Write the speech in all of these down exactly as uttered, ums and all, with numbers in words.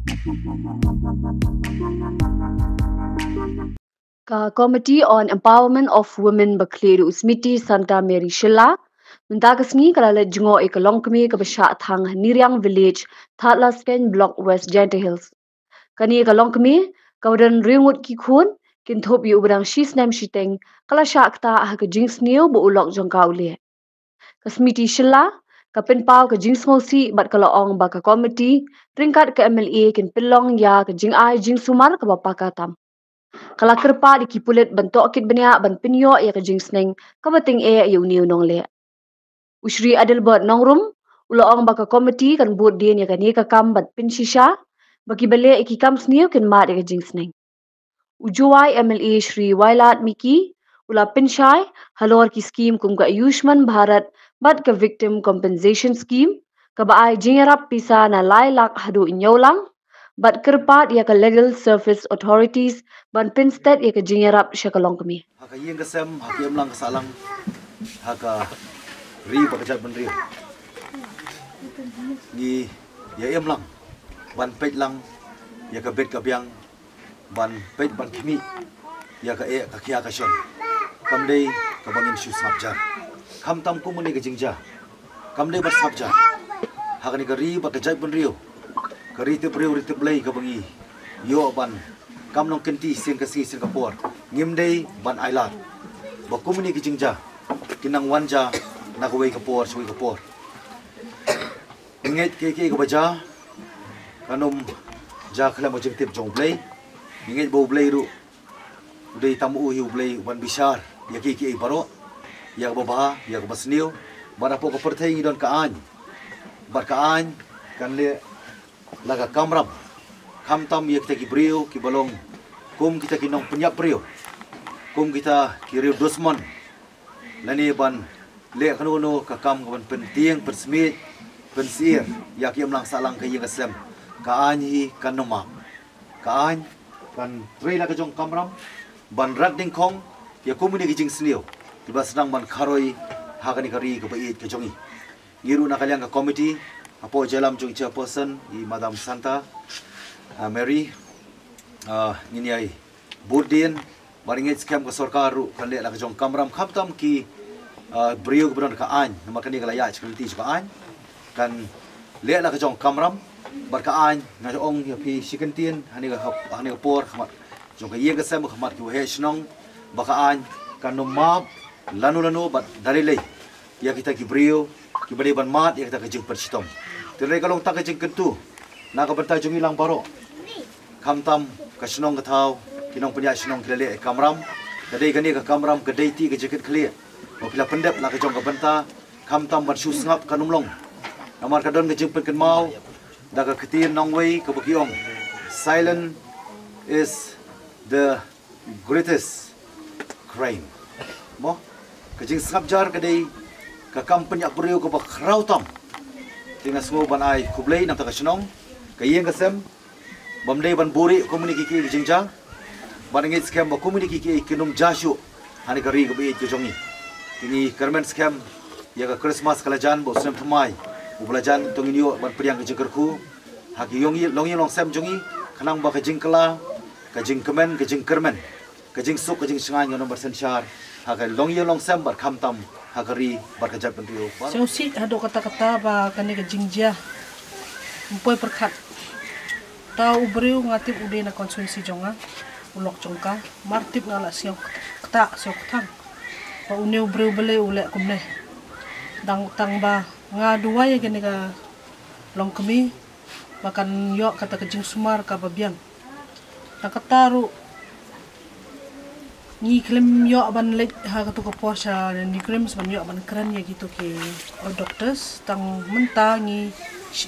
Ka Committee on Empowerment of Women ba khlieh da u Smiti Santa Mary Shylla, mynta ka sngi ka la leit jngoh ïa ka longkmie kaba shah thang ha Niriang Village, Thadlaskein Block, West Jaintia Hills. Kane ka longkmie kaba don hynriew ngut ki khun, kynthup ïa uba dang shi snem shiteng, ka la shah ktah ha ka jingsniew ba u lok jong ka u leh. Ka Smiti Shylla ka pynpaw ka jingsngewsih bad ka la ong ba ka komiti ryngkat ka M L A kin pynlong ïa ka jingai jingsumar kaba paka tam. Ka la kyrpad ïa ki pulit ban tohkit bniah ban pynïoh ïa ka jingsneng kaba tyngeh ïa une u nongleh. U Shri Adelbert Nongrum u la ong ba ka komiti kan bud dien ïa kane ka kam bad pynshisha ba kiba leh ïa ki kam sniew kin mad ïa ka jingsneng. U Jowai M L A Shri Wailadmiki u la pynshai halor ki skim kum ka Ayushman Bharat bad ka Victim Compensation Scheme kaba ai jingïarap pisa na lai lak haduh hynñiew lak, bad kyrpad ïa ka Legal Service Authorities ban pynsted ïa ka jingïarap sha ka longkmie. Ha ka ïing ka sem, ha ka imlang ka sahlang, ha ka ri bad ka jaitbynriew, ngi ïa imlang ban peit lang ïa ka bit ka biang, ban peit ban khmih ïa ka eh ka khia ka shon. Kam dei kaba ngin shu sngap jar. Khamtam kum kane ka jingjia, kam dei ban sngap jar. Ha kane ka ri bad ka jaitbynriew, ka ri tip briew ri tip Blei kaba ngi ïoh ban kam nongkynti sien ka sngi sien ka por, ngim dei ban ailad ba kum kane ka jingjia kin nang wan jia na kawei ka por sha kawei ka por. Ngi ngeit kiei kiei kaba jia kan ym jia khlem ka jingtip jong U Blei. Ngi ngeit ba U Blei ruh u dei tang u hi U Blei uban bishar ïa kiei kiei baroh, ïa kaba bha, ïa kaba sniew. Bad hapoh ka pyrthei ngi don ka aiñ, bad ka aiñ kan leh la ka kamram, khamtam ïa kita ki briew kiba long kum kita ki nongpynïap briew, kum kita ki riew dusmon, lane ban leh kano kano ka kam kaban pyntieng, pynsmiej, pynsyier ïa ka imlang sahlang ka ïing ka sem. Ka aiñ hi kan ym map. Ka aiñ kan trei la ka jong kamram ban rat dyngkhong ïa kum kine ki jingsniew kiba sdang ban kharoi ha kane ka ri kaba ïeit ka jong ngi. Ngi ruh na ka liang ka komiti, hapoh jingïalam jong i chairperson i Madam Santa, ah, Mary, ah, ngin ïai bud dien, bad ngi ngeit skhem ka sorkar ruh kan leh la ka jong kamram, khamtam ki, ah, briew kiba don ka aiñ, namar kane ka la ïaid sha ka lynti jong ka aiñ, kan leh la ka jong kamram. Bad ka aiñ, nga ong ïa phi shi kyntien, ha kane ka, ha kane ka por, ha khmat jong ka ïing ka sem, ha khmat ki waheh shnong, ba ka aiñ kan ym map lano lano bad da lei lei ïa kita ki briew kiba dei ban mad ïa kita ki jingpynshitom. Te hynrei ka long tang ka jingkyntu na ka bynta jong ngi lang baroh. Khamtam ka shnong ka thaw, ki nongpynïaid shnong ki la leh kamram. Ka dei kane ka kamram ka dei te ka jingkitkhlieh ba phi la pyndep la ka jong ka bynta, khamtam ban shu sngap kan ym long. Namar ka don ka jingpynkynmaw da ka ktien nongwei kaba ki ong, "Silence is the greatest crime." Mo, ka jingsngap jar ka dei ka kam pynïap briew kaba khraw tam. Te nga sngew ban ai khublei na ka bynta ka shnong, ka ïing ka sem, bym dei ban buhrieh kum kine kiei kiei ki jingjia, bad ngi ngeit skhem ba kum kine kiei kiei kin ym jia shuh ha kane ka ri kaba ïeit ka jong ngi. Te ngi kyrmen skhem ïa ka Krismas ka la jan, ba u snem thymmai uba la jan to ngin ïoh ban pdiang ka jingkyrkhu ha ki ïong, longïing longsem jong ngi, khnang ba ka jingkylla, ka jingkmen, ka jingkyrmen, ka jingsuk ka jingshngaiñ ngan ym ban synshar ha ka longïing longsem bad khamtam ha ka ri bad ka jaitbynriew. Sngewsih haduh katta katta ba kane ka jingjia ym poi pyrkhat. Tang u briew nga tip u dei na constituency jong nga, u lok jong ka. Mar tip nga la sngew ktah, sngew kthang ba une u briew balei u leh kumne. Dang tang ba nga duwai ïa kane ka longkmie ba kan ïoh kata ka jingsumar kaba biang. Tang kata ruh ngi khlem ïoh ban leit ha kato ka por sha NEIGRIHMS ban ïoh ban kren ïa kito ki, uh, doctors. Tang mynta ngi,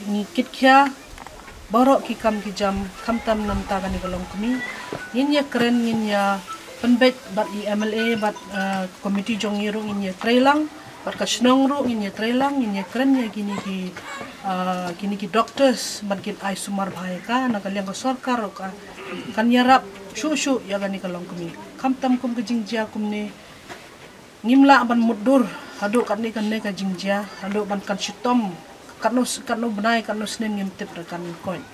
ngi kitkhia baroh ki kam ki jam, khamtam na bynta kane ka longkmie. Ngin ïa kren, ngin ïa pynbeit bad i M L A bad, uh, komiti jong ngi ruh ngin ïa trei lang. Bad ka shnong ruh ngin ïa trei lang, ngin ïa kren ïa kine ki, ah, kine ki doctors ban kin ai sumar bha ïa ka, na ka liang ka sorkar ruh ka kan ïarap shuh shuh ïa kane ka longkmie. Khamtam kum ka jingjia kumne, ngim lah ban mutdur haduh katne katne ka jingjia, haduh ban kan shitom, katno s-, katno bnai, katno snem ngim tip re kan koit.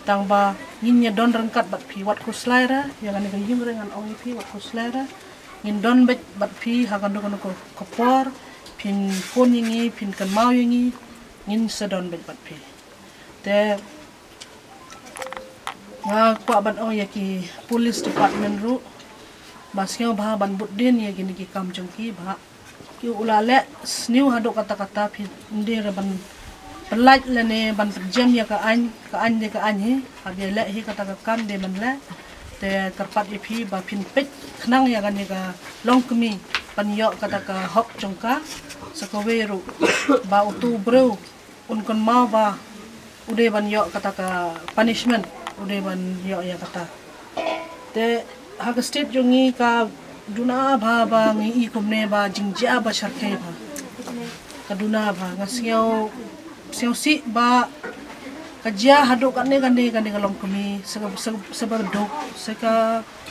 Tang ba ngin ïa don ryngkat bad phi, wat khuslai re, ïa kane ka ïing re ngan ong ïa phi, wat khuslai re. Ngin don bad, bad phi ha kano kano ka, ka por, phin phone ïa ngi, phin kynmaw ïa ngi, ngin sa don bad, bad phi. Te nga kwah ban ong ïa ki police department ruh ba sngewbha ban bud dien ïa kine ki kam jong ki ba ki u la leh sniew haduh katta katta, phi ym dei re ban pyllait lane ban pynjem ïa ka aiñ, ka aiñ dei ka aiñ hi, haba ïaleh hi kata ka kam dei ban leh. Te kyrpad ïa phi ba phin peit khnang ïa kane ka longkmie ban ïoh kata ka hok jong ka, sa kawei ruh ba uto u briew un kynmaw ba u dei ban ïoh kata ka punishment, u dei ban ïoh ïa kata. Te ha ka state jong ngi ka duna bha ba ngi i kumne ba jingjia ba sharkhei bha. Ka duna bha, nga sngew, sngewsih ba ka jia haduh kane, kane, kane ka longkmie, sa ka, sa, sa ba duk, sa ka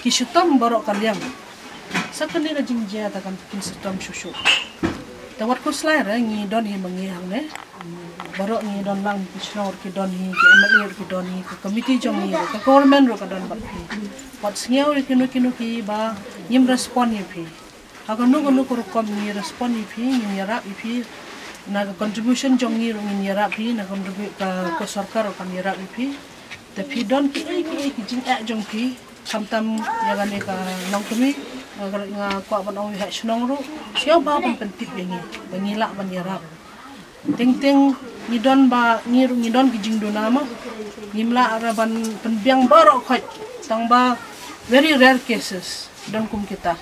ki shitom baroh ka liang. Sa kane ka jingjia ta kan kin shitom shuh shuh. Te wat khuslai re, ngi don hi ma ngi hangne. Baroh ngi don lang, ki shnong ruh ki don hi, ki M L A ruh ki don hi, ka committee jong ngi, ka government ruh ka don bad phi. Wat sngew ïa kino kino ki ba ngim respond ïa phi. Ha kano kano ka rukom ngi respond ïa phi, ngin ïarap ïa phi. Na ka contribution jong ngi ruh ngin ïarap phi, na contribu-, ka, ka sorkar ruh kan ïarap ïa phi. Te phi don kiei kiei ki jingeh jong phi, khamtam ïa kane ka longkmie, nga, nga kwah ban ong ïa ha shnong ruh, sngewbha ban pyntip ïa ngi ba ngi lah ban ïarap. Teng teng ngi don ba ngi ruh ngi don ki jingduna mo. Ngim lah re ban pynbiang baroh khoit, tang ba very rare cases don kum kita.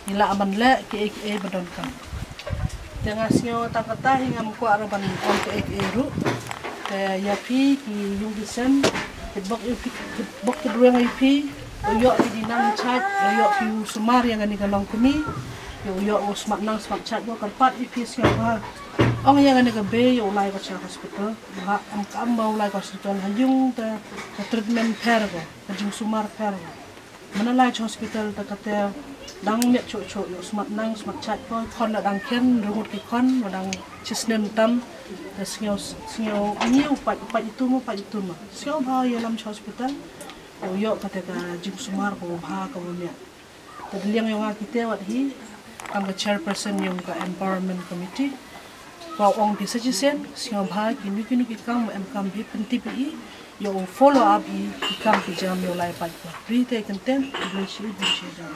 Ngi lah ban leh kiei kiei ba donkam. Te nga sngew tang kata hi, ngam kwah re ban ong kiei kiei ruh. Te ïa phi ki ïing ki sem, ki bok ïa phi, ki bok ki rweng ïa phi. U ïoh phi di nang chait, u ïoh phi u sumar ïa kane ka longkmie. Ïa u ïoh u smat nang smat chait, u kyrpad ïa phi sngewbha. Ong ïa kane ka bei ïa u lai ko cha hospital. Ba em kam ba u lai ko hospital ha ïung te ka treatment pher ko, ka jingsumar pher ko. Mynta lai cha hospital te kate dang miat chuh chuh, ïoh smat nang smat chait ko, khon la dang khen rngut ki khon, la dang chisnem tam. Te sngew, sngew ngi u pait, u pait itu mo, pait itu mo. Sngewbha ïalam cha hospital. U ïoh kate ka jingsumar ko bha ko ba miat. Te da liang yong nga kite wat hi kam ka chairperson yong ka empowerment committee. Ka ong phi sa shisien, sngewbha kino kino ki kam em kam phi pyntip ïa i, ïa u follow up ïa i, ki kam ki jam ïa u lai paidbah. Phi te kynten, khublei shibun, khublei shibun.